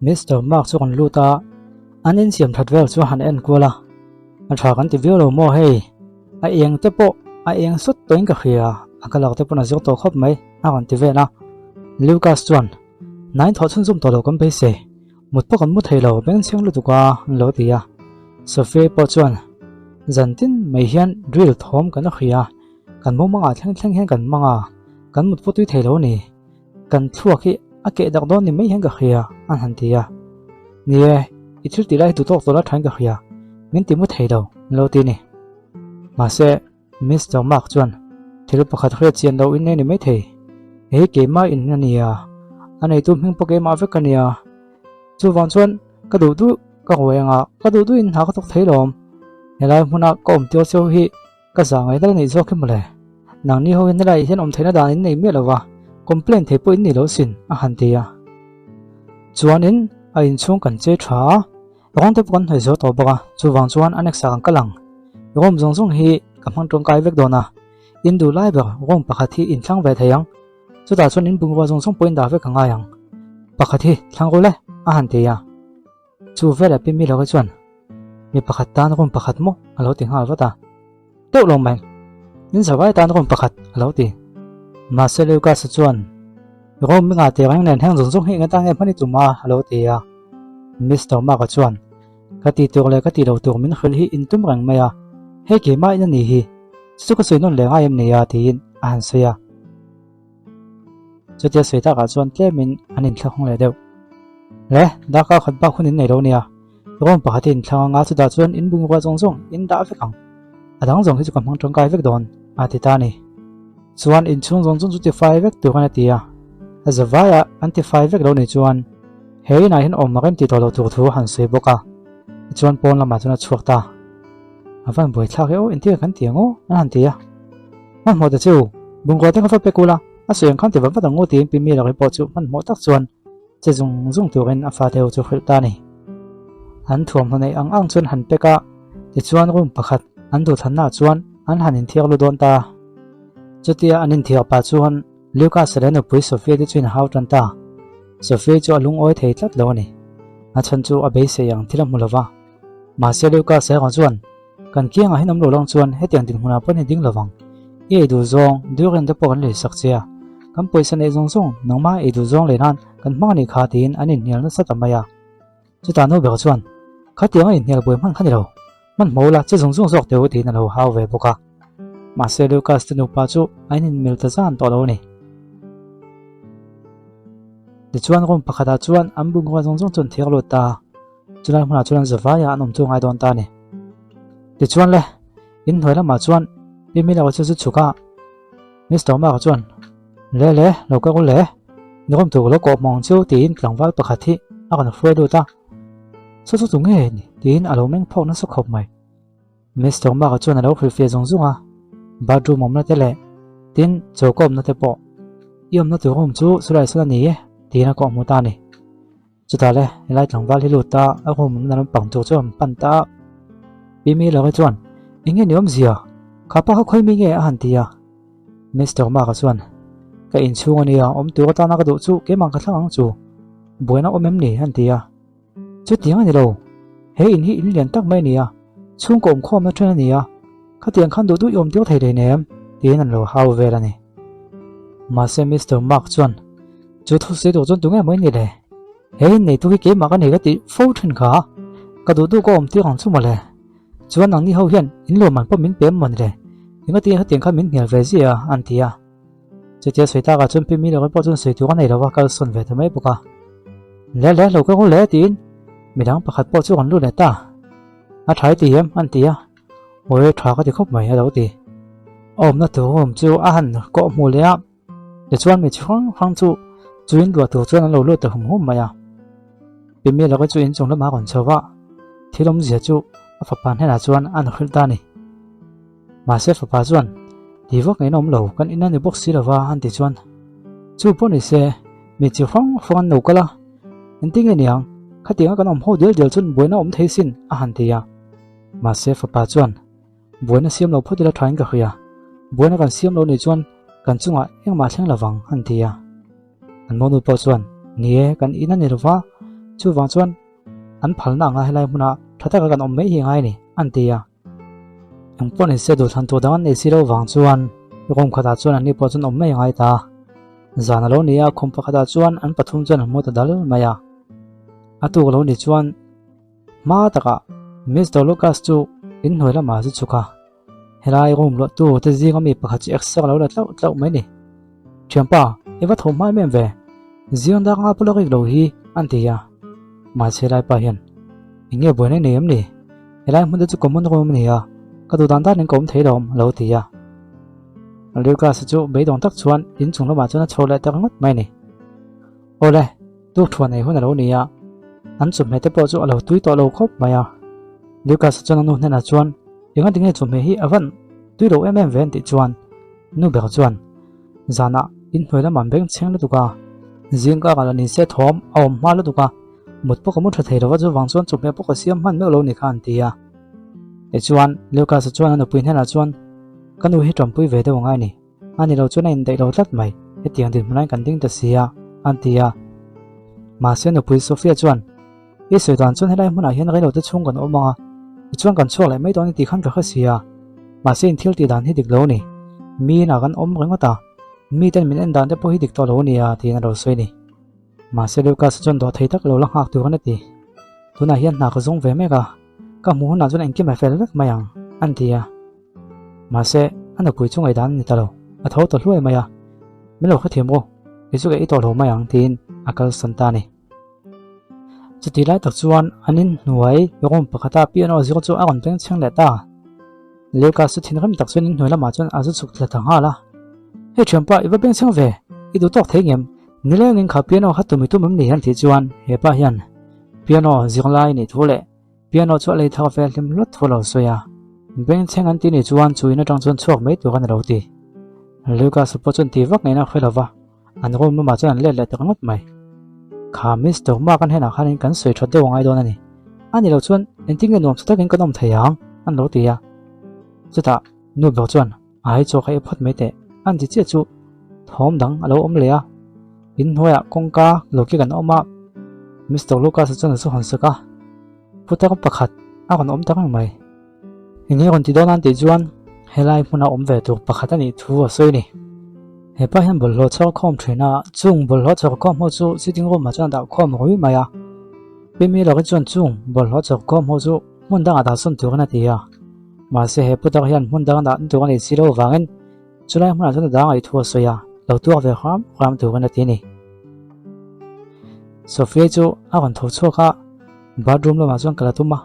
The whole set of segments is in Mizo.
Mister Mark chu kan lut a, an insiam that vel chu han en kual a, a tha kan ti viau lo maw hei, a eng te pawh a eng sawt tawhin ka hria, a ka lak te pawn a zir tawh khawp mai a rawn ti vel a. Lucas chuan, Nine thawh chhunzawm tawh lo kan beisei, mut pawh kan mu thei lo bengchheng lutuk a an lo ti a. Sophia pawh chuan, Zan tin mai hian drill thawm kan hria, kan mumangah thleng thleng hian kan mang a, kan mut pawh tui thei lo a ni. Kan thluak hi a keh dak dawn ni mai hian ka hria an han ti a. Ni e, i thil tih lai hi duhtawk tawh la thain ka hria, min ti mu thei lo, an lo ti a ni. Mahse, Mister Mark chuan thil pakhat hriat chian loh in nei ni mai thei. Hei keimah in a nia, a neitu hming pawh keimah vek a nia. Chuvang chuan ka duh duh ka ruai anga ka duh duhin hna ka thawk thei lawm. Helai hmuna ka awm tir cheu hi Ka za ngai dal anih zawk hi mawle. Nangni ho hian helaiah hian awm theihna dan in nei miah lo va, complain thei pawh in ni lo sin, a han ti a. Chuanin a inchhung kan che tha a, rawng te pawh kan hnawih zo tawh bawk a, chuvang chuan a next ah kan kal ang. Room zawng zawng hi ka hmang tawngkai vek dawn a, in duh lai ber room pakhat hi in thlang ve thei ang, chutah chuan in bungrua zawng zawng pawh in dah vek a ngai ang. Pakhat hi thlang ru le, a han ti a. Chu velah pi Milo-a chuan mi pakhat tan room pakhat maw a lo ti nghal vat a, Deuh lo mai, in zavai tan room pakhat a lo ti. Mahse Lucas-a chuan Room mi ngah tir reng nen heng zawng zawng hi eng atan nge hman i tum a a lo ti a. Mister Mark-a chuan Ka tih tur leh ka tih loh tur min hrilh hi in tum reng mai a, hei keimah in a ni hi, chu chu ka sawi nawn leh ngai em ni a tiin a han sawi a. Chutia sawi takah chuan tlemin an inthlahawng leh deuh. Le, darkar khat bak hun in nei lo nia. Room pakhat hi inthlang anga chutah chuan in bungrua zawng zawng in dah vek ang. A dang zawng hi chu ka hmang tangkai vek dawn, a ti ta a ni. Chuan inchhung zawng zawng chu tifai vek tur a ti a. A zavaiah an tifai vek lo nih chuan he inah hian awm rem ti tawh lo tur thu a han sawi bawk a. Tichuan pawn lamah chuan a chhuak ta. A van buaithlak e aw, engtin nge kan ti ang aw? an han ti a. Hmanhmawh ta chu, bungrua te kha va pek ula, a sawi ang khan ti vat vat ang aw tiin Pi Miller-i pawh chu hmanhmawh tak chuan che zung zung turin a fate ho chu hrilh ta a ni. An thuamhnaw neih ang ang chuan han pek a, tichuan room pakhat an duhthlannaah chuan an han inthiar lu dawn ta. Chutia an inthiar pah chuan Lucas leh nupui Sophia te chu in hau tan ta. Sophia chu a lungawi thei tlat lo a ni. A chhan chu a beisei ang thil a hmu lo va. Mahse Lucas erawh chuan, Kan kiangah hian awm lo lang chuan hetiang dinhmunah pawh ni ding lo vang. I ei duh zawng, durian te pawh kan lei sak che a. Kan pawisa neih zawng zawng, nangmah ei duh zawng leh nan kan hmang a nih kha tiin an inhnial nasa ta mai a. Chutah nu ber chuan, Khatiang a inhnial buai hman kha ni lo. Hman hmo la, che zung zung zawk teh u tiin a lo hau ve bawk a. Mahse Lucas te nupa chu a in inmil ta zan tawh lo a ni. Tichuan room pakhatah chuan an bungrua zawng zawng chu an thiar lut ta a. Chulai hmunah chuan an zavaiah an awm chu ngai dawn ta a ni. Tichuan le, in hnuai lamah chuan Pi Miller chu zu chhuk a. Mister Mark chuan, Le le, lo kal le, ni rawm tur lo kawh hmawng chu tiin tlangval pakhat hi a rawn hruai lut a. Saw chu tu nge ni? tiin a lo meng phawk nasa khawp mai. Mister Mark chuan a lo hrilhfiah zung zung a, bathroom awmna te leh tin choka awmna te pawh i awmna tur room chu chulai sawn a ni e tiin a kawh hmu ta a ni. Chutah le, helai tlangval hi lut ta, a room awmna lampang tur chu an pan ta a. Pi Miller-i chuan, Eng nge ni awmzia? Kha pa kha khawi mi nge? a han ti a. Mister Mark-a chuan, Ka inchhung a nia, awm tur atana ka duh chu keimah ka thlang ang chu. Buaina awm em ni? a han ti a. Chutiang a ni lo. He in hi in lian tak mai a ni a, chhungkaw awmkhawmna then a ni a, khatiang khan duh duh i awm tir thei hleinem, tiin an lo hau vel a ni. Mahse Mister Mark chuan, Chu thu sawi tur chuan tunge maw i ni le? He in neitu hi keimah ka nei ka tih fo thin kha, ka duh duh ka awm tir ang chu mawle. Chuan nangni ho hian in luahman pawh min pe em maw ni le? Engati hetiang khan min hnial ve ziah a? an ti a. Chutia sawi takah chuan Pi Miller-i pawh chuan sawi tur a nei lo va, kal sawn ve ta mai bawk a. Le le, lo ka ru le tiin midang pakhat pawh chu rawn lut leh ta. A tha i ti em? an ti a. Awi, tha ka ti khawp mai a lo ti. A awmna tur room chu a han kawh hmuh leh a. Tichuan mi chi hrang hrang chu chu in luah tur chuan an lo lut ta hum hum mai a. Pi Miller-i chu inchung lamah a rawn chho va, thil awmzia chu a fapa hnenah chuan a hrilh ta a ni. Mahse fapa chuan, Ti vak ngeiin a awm lo, kan in a ni bawk si lova an ti chuan, Chu pawh ni se, mi chi hrang hrang an lo kal a, engtin nge niang, khatianga kan awm ho dial dial chuan buaina a awm thei sin a han ti a. Mahse fapa chuan, Buaina siam lo phawt ila thain ka hria, buaina kan siam lo nih chuan kan chungah engmah thleng lovang an ti a. An monu pawh chuan, Ni e, kan in a ni lova, Chuvang chuan an phalna anga helai hmuna tha taka kan awm mai hi ngai a ni, an ti a. Eng pawh ni se duhthlan tur dang an nei si lo vang chuan room khatah chuan anni pawh chuan awm mai a ngai ta. Zan a lo ni a, khum pakhatah chuan an pathum chuan an mu ta dal mai a. A tuk lo ni chuan hma takah Mister Lucas chu inhnuai lamah zu chhuk a. Helai room luahtu te zinga mi pakhat chu exer a lo la tlauh tlauh mai ni. Thianpa, i va tho hma em em ve? Zing dak nga pawh la rik lo hi, an ti a. Mahse helai pa hian, Eng nge buaina nei em ni? Helai hmun te chu common room a ni a, ka duh dan danin ka awm thei lo a lo ti a. Lucas-a chu beidawng tak chuan inchung lamah chuan a chho leh ta ringawt mai a ni. Awle, tukthuan ei hun a lo ni a, an chawhmeh te pawh chu a lo tui tawh lo khawp mai a. Lucas-a chuan a nu hnenah chuan, Enga tinge chawhmeh hi a van tui lo em em ve an tih chuan nu ber chuan, Zanah inhnuai lamah an bengchheng lutuk a, zing ka kal a ni se thawm a awm hma lutuk a, mut pawh ka mu tha thei lo va chuvang chuan chawhmeh pawh ka siam hman meuh lo ni kha an ti a. Tichuan, Lucas-a chuan a nupui hnenah chuan, Ka nu hi tanpui ve deuh angai a ni. A ni lo chuan a indaih lo tlat mai, hetiang dinhmun lain kan ding ta si a, an ti a. Mahse nupui Sophia chuan, I sawi dan chuan helai hmunah hian reilote chhung kan awm ang a, tichuan kan chhuak leh mai dawn i tih khan ka hre si a. Mahse in thil tih dan hi dik lo a ni. Mi inah kan awm ringawt a, miten min en dan te pawh hi dik tawh lo a nia, tiin a lo sawi a ni. Mahse Lucas chuan dawh thei tak lo la nghak tur a ni ti. Tunah hian hna ka zawng ve mek a, ka hmuh hunah chuan engkim a fel vek mai ang, an ti a. Mahse, a nupui chu ngaihdan a ni ta lo, a tho ta hluai mai a. Min lo hrethiam rawh, kei chu ka ei tawh lo mai ang, tiin a kalsan ta a ni. Chutih lai tak chuan an inhnuai room pakhata piano zir chu a rawn beng chheng leh ta. Lucas chu thinrim tak chuan inhnuai lamah chuan a zu chhuk thla ta nghal a. Hei thianpa, i va beng chheng ve, i duh tawk thei ngem? Nilengin kha piano kha tum i tum em ni an tih chuan hepa hian piano zirlai nih thu leh Piano chu a lei thar ve hlim hlut thu lo sawi a, bengchheng an ti nih chuan chu in atang chuan chhuak mai tur a ni lo ti. Lucas pawh chuan ti vak ngeiin a hre lo va, an room lamah chuan an let leh tak ngawt mai. Kha Mister Mark an henah khanin kan sawi that deuh a ngai dawn a ni. A ni lo chuan engtin nge nuam sa takin kan awm thei ang an lo ti a. Chutah nu ber chuan Ai chaw kha i phawt mai teh an ti chiah chu thawm dang a lo awm leh a, inhnuaiah kawngka lo kik an awm a, Mister Lucas-a chuan a zu hawn sak a, putar pakhat a rawn awm ta reng mai. Enge rawn ti dawn an tih chuan helai hmuna awm ve tur pakhat a nih thu a sawi a ni. Hepa hian bawlhhlawh chhawr khawm thin a, chung bawlhhlawh chhawr khawm ho chu sitting room ah chuan a dah khawm rui mai a, Pi Miller-i chuan chung bawlhhlawh chhawr khawm ho chu hmun dangah dah sawn turin a ti a. Mahse he putar hian hmun dang dah tur a nei si lo vangin chulai hmunah chuan a dang a thu a sawi a, lo tuak ve hram hram turin a ti a ni. Sophia chu a rawn tho chhuak a, bathroom lamah chuan kal a tum a,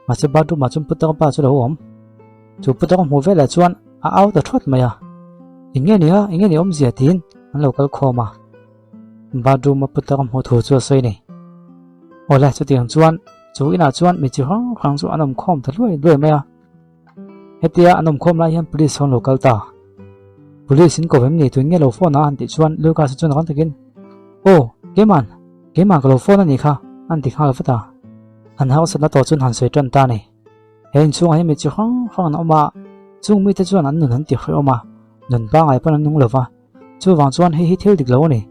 mahse bathroom ah chuan putar pa chu a lo awm. Chu putar hmuh velah chuan a au ta thawt mai a, Eng nge ni a, eng nge ni awmzia tiin an lo kal khawm a. Bathroom a putar hmuh thu chu a sawi a ni. Awle chutiang chuan chu inah chuan mi chi hrang hrang chu an awm khawm ta hluai hluai mai a. Hetia an awm khawm lai hian police sawn lo kal ta. Police in ko vem ni tuin nge lo phone a han tih chuan Lucas chuan rang takin Aw keiman keiman ka lo phone a nih kha an ti nghal vat a. An harsatna tawh chuan han sawi tan ta a ni. He inchhungah hian mi chi hrang hrang an awm a, chung mite chuan an nun an ti hrehawm a, nun pangngai pawn an nung lo va. Chuvang chuan hei hi thil dik lo a ni.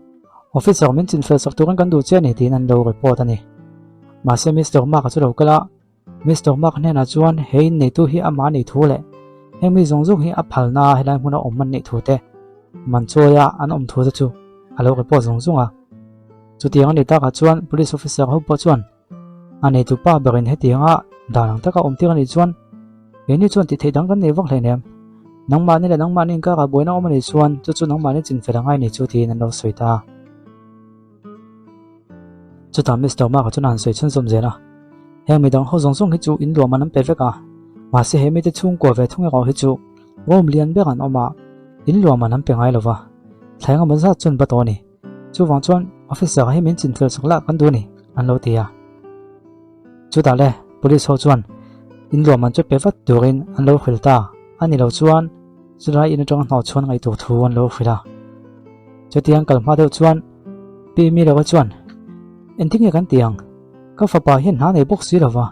Officer min chinfel sak turin kan duh che a ni tiin an lo report a ni. Mahse Mister Mark-a chu lo kal a, Mister Mark hnenah chuan he inneitu hi amah a nih thu leh heng mi zawng zawng hi a phalna helai hmuna awm an nih thu te, man chawia an awm thu te chu a lo report zung zung a. Chutiang a nih takah chuan police officer ho pawh chuan A neitu pa berin hetianga dan ang taka awm tir a nih chuan keini chuan tih theih dang kan nei vak hleinem. Nangmahni leh nangmahni inkara buaina awm a nih chuan chu chu nangmahni chinfel a ngai ni chu tiin an lo sawi ta a. Chutah Mister Mark-a chuan a han sawi chhunzawm zel a, Heng midang ho zawng zawng hi chu in luam an an pe vek a, mahse he mite chhungkua ve thung erawh hi chu room lian ber an awm a, in luam an an pe ngai lo va, thlai engemaw zat chuan va tawh a ni. Chuvang chuan officer hi min chinfel sak lah kan duh a ni, an lo ti a. Chutah le police ho chuan in luahman chu pe vat turin an lo hrilh ta a ni lo chuan chulai in atanga hnawh chhuan ngaih tur thu an lo hrilh a. Chutiang kal hma deuh chuan Pi Milo-a chuan, Engtin nge kan ti ang? Ka fapa hian hna nei bawk si lo va,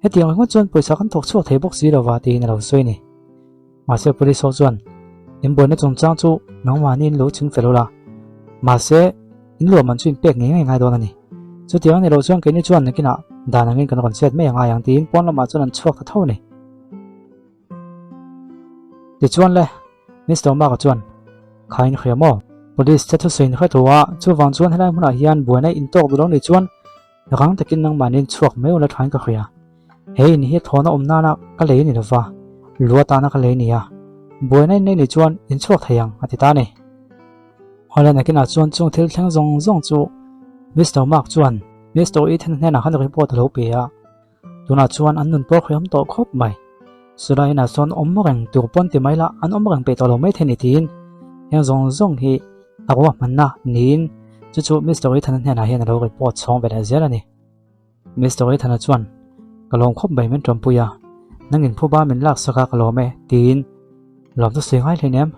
hetiang ringawt chuan pawisa kan thawk chhuak thei bawk si lo va tiin a lo sawi a ni. Mahse police ho chuan in buaina chungchang chu nangmahni in lo ching fel ula, mahse in luahman chu in pek ngei ngei ngai dawn a ni. Chutiang a nih loh chuan keini chuan nakinah dan angin kan rawn chet mai a ngai ang tiin pawn lamah chuan an chhuak ta tho a ni. Tichuan le, Mister Mark-a chuan, Kha in hria maw? Police te thusawi in hre tho a, chuvang chuan helai hmunah hian buaina in tawk duh lo nih chuan rang takin nangmahniin chhuak mai ula thain ka hria. He in hi thawn a awm nana ka lei a ni lova, lu atana ka lei a ni a, buaina in nei nih chuan in chhuak thei ang a ti ta a ni. Awle nakinah chuan chung thil thleng zawng zawng chu Mister Mark chuan Mister Ethan hnenah khan report a lo pe a, tunah chuan an nun pawh hriam tawh khawp mai. Chulai inah chuan awm reng tur pawn ti mai la an awm reng peih tawh lo maithei ni tiin heng zawng zawng hi a ruahmanna niin chu chu Mister Ethan hnenah hian a lo report chhawng ve leh zel a ni. Mister Ethana chuan, Ka lawm khawp mai min ṭawmpui a, nangin phuba min laksak a ka lawm e, tiin lawm chu sawi ngai hleinem.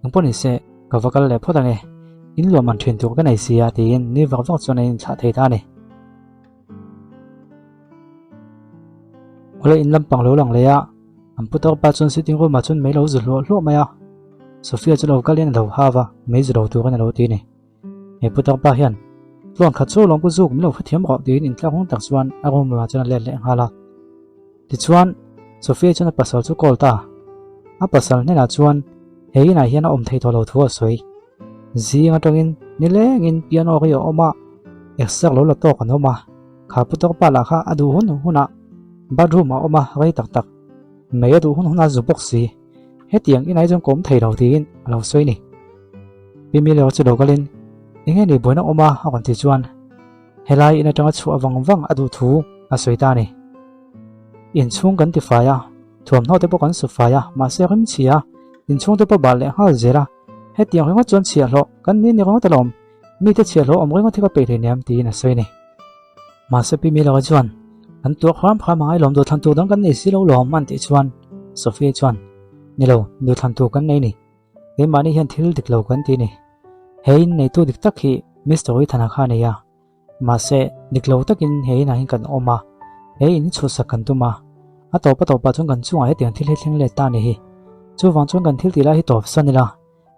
Eng pawh ni se, ka va kal leh phawt ange, in luam an ṭhin tur ka nei si a, tiin ni vak vak chuan a inthlah thei ta a ni. Awle in lampang lo lang leh a, an pu tawk pa chuan sitting room ah chuan mei lo zu hluah hluah mai a, Sophia chu lo kalin a lo hav a, mei zu lo turin a lo ti a ni. He putar pa hian tluan khat chu lawngpu zuk min lo hrethiam rawh tiin intlak hung tak chuan a room lamah chuan a let leh nghal a. Tichuan, Sophia chuan a pasal chu call ta. A pasal hnenah chuan he inah hian a awm thei tawh lo thu a sawi. Zing atangin nilengin piano hi a awm a, exer lo la tawk an awm a. Kha putar pa lah kha a duh hun hunah bathroom a awm a rei tak tak. Mei a duh hun hunah zu bawk si. Hetiang inah hi chuan ka awm thei lo tiin a lo sawi a ni. Pi Miller chu lo kalin, Enge ni buaina awm a? a rawn ti chuan helai in atanga chhuah vang vang a duh thu a sawi ta a ni. Inchhung kan ti fai a, thuamhnaw te pawh kan su fai a, mahse rim chhia a, inchhung te pawh bal leh nghal zel a, hetiang ringawt chuan chhiahhlawh kan ni ni ringawt alawm, mite chhiahhlawh awm ringawt hi ka peih hleinem tiin a sawi a ni. Mahse Pi Miller chuan, Kan tuak hram hram angai lawm duhthlan tur dang kan nei si lo lawm an tih chuan Sophia chuan, Ni lo, duhthlan tur kan nei ni. Keimahni hian thil dik lo kan ti ni. He in neitu dik tak hi Mister Uithana kha a nei a. Mahse, dik lo takin he inah hian kan awm a, he in hi chhuahsak kan tum a. A tawp a tawpah chuan kan chungah hetiang thil hi thleng let ta a ni hi. Chuvang chuan kan thil tih lai hi tawp san ila,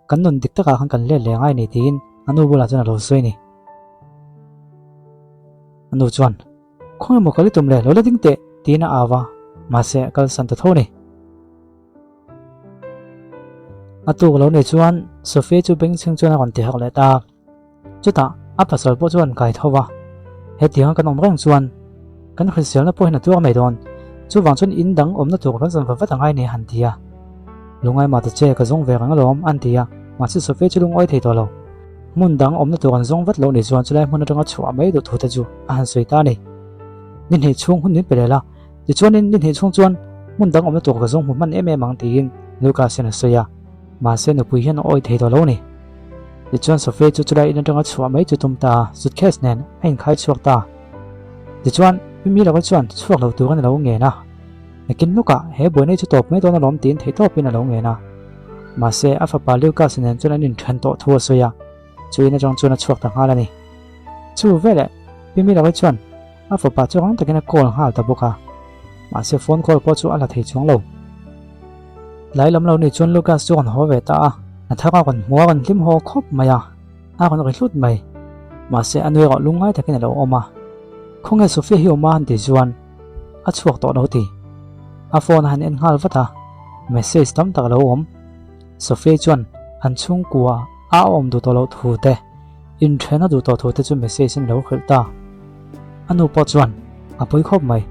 kan nun dik takah khan kan let leh ngai a ni tiin a nu bulah chuan a lo sawi a ni. A nu chuan, Khawnge maw kal i tum le, lo la ding teh, tiin a au a, mahse a kalsan ta tho a ni. A tuk lo nei chuan Sophia chu bengchheng chuan a rawn ti harh leh ta. Chutah a pasal pawh chuan kai tho va, Hetianga kan awm reng chuan kan hriselna pawh hian a tuar mai dawn. Chuvang chuan in dang awmna tur kan zawn vat vat a ngai nia han ti a. Lungai mah ta che ka zawng ve reng alawm an ti a, mahse Sophia chu lungawi thei tawh lo. Hmun dang awmna tur an zawng vat loh ni chuan chulai hmun atanga chhuah mai duh thu te chu a han sawi ta a ni. Ni hnih chhung hun min pe leh la, Tichuanin ni hnih chhung chuan hmun dang awmna tur ka zawng hmu hman em em ang tiin Lucas hian a sawi a, mahse nupui hian a awih thei tawh lo ni. Tichuan Sophia chu chulai in atanga chhuah mai chu tum ta a, suitcase nen a inkhai chhuak ta. Tichuan Mimi laka chuan chhuak lo turin a lo ngen a, nakin lawkah he buaina chu tawp mai dawn alawm tiin theihtawpin a lo ngen a. Mahse a fapa Lucas nen chuan an inthen tawh thu a sawi a, chu in atang chuan a chhuak ta nghal a ni. Chu veleh Mimi laka chuan A fapa chu rang takin a call nghal ta bawk a, mahse phone call pawh chu a la thei chuang lo. Tlai lam lo ni chuan Lucas chu a rawn haw ve ta a, a thar a rawn hmu a rawn hlim haw khawp mai a, a rawn ri hlut mai. Mahse a nui erawh lungngai takin a lo awm a, Khawnge Sophia hi awm a han ti chuan a chhuak tawh lo ti. A phone a han en nghal vat a, message tam tak a lo awm. Sophia chuan an chhungkua a awm duh tawh loh thu te, Inthen a duh tawh thu te chu message in lo hrilh ta. A nu pawh chuan a pui khawp mai.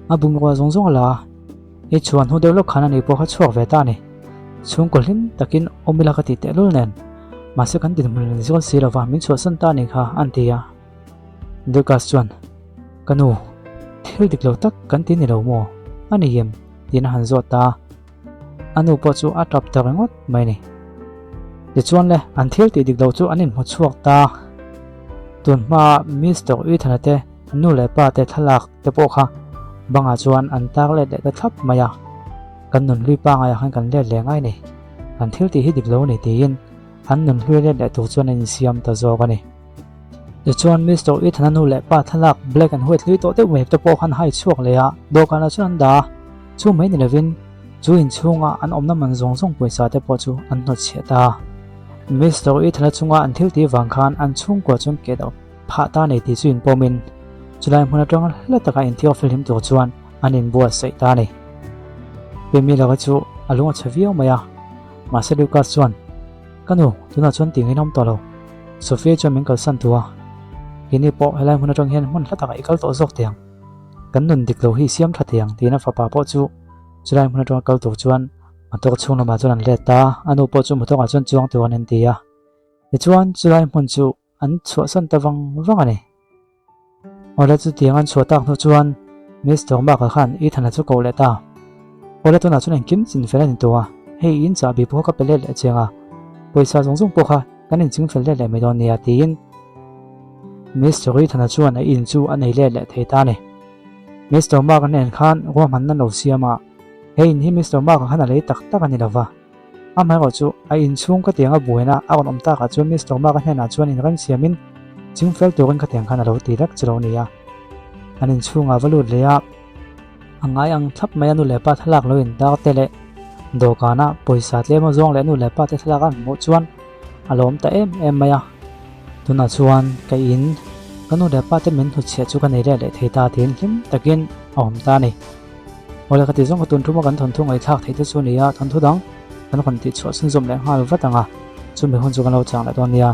A bungrua zawng zawng a la a, i chhuan hnu deuh lawk khan ani pawh kha chhuak ve ta a ni. Chhungkaw hlim takin awm ila ka ti tehlul nen, mahse kan dinhmun in zual si lova min chhuahsan ta a ni kha an ti a. Lucas chuan, Ka nu, thil dik lo tak kan ti ni lo maw? A ni em? tiin a han zawt ta a. A nu pawh chu a tap ta ringawt mai ni. Tichuan le, an thil tih dik lo chu an inhmu chhuak ta. Tun hmaa Mister Uithana te nu leh pa te thlalak te pawh kha bangah chuan an tar let leh ta thlap mai a. Kan nunhlui pangaiah khan kan let leh ngai ni. Kan thil tih hi dik lo a ni tiin an nunhlui let leh tur chuan an insiam ta zawk a ni. Tichuan Mister Ethana nu leh pa thlalak black and white hlui tawh deuh mai te pawh khan hai chhuak leh a, dawhkanah chuan an dah a, chu mai ni lovin chu inchhunga an awmna man zawng zawng pawisa te pawh chu an hnawtchhiah ta a. Mister Ethana chunga an thil tih vang khan an chhungkua chuan keh deuh. phah ta nei tih chu inpawmin chulai hmun atanga hla taka inthiarfel hlim tur chuan an inbuatsaih ta a ni. Pemilaka chu a lung a chhe viau mai a, mahse Lucas chuan, Ka nu, tunah chuan tih ngaihnawm tawh lo. Sophia chuan min kalsan tu a, Keini pawh helai hmun atang hian hmun hla takah i kal tawh zawk teh ang. Kan nun dik lo hi i siam tha thei ang tiin a fapa pawh chu chulai hmun atanga kal tur chuan motor chhung lamah chuan an let ta a, a nu pawh chu motor ah chuan chuang tur an inti a. Tichuan chulai hmun chu an chhuahsan ta vang vang a ni. Awle chutiang an chhuah tak hnu chuan Mister Mark-a khan Ethan-a chu koh leh ta. Awle tunah chuan engkim chin fel a ni tawh a, hei in chahbi pawh kha ka pe let leh chiang a, pawisa zawng zawng pawh kha kan inching fel let leh mai dawn nia tiin Mister Ethan-a chuan a in chu a nei let leh thei ta a ni. Mister Mark-a hnen khan ruahmanna lo siam a, he in hi Mister Mark-a khan a lei tak tak a ni lova. Amaherawh chu a inchhung ka tiang a buaina a rawn awm takah chuan Mister Mark-a hnenah chuan inrem siamin ching fel turin ka tiang khan a lo ti vek chu lo ni a. An inchhungah va lut leh a, a ngai ang thlap mai a nu leh pa thlalak lo indar te leh dawhkana pawisa tlem a zawng leh nu leh pa te thlalak an hmuh chuan a lawm ta em em mai a. Tunah chuan ka in ka nu leh pa te min hnutchhiah chu ka nei leh leh thei ta tiin hlim takin a awm ta a ni. Awle ka ti zawng ka tun thuma kan thawnthu ngaihthlak theih te chu a ni a, thawnthu dang kan rawn tihchhuah chhunzawm leh nghal vat ang a, chumi hun chu kan lo chang leh dawn nia.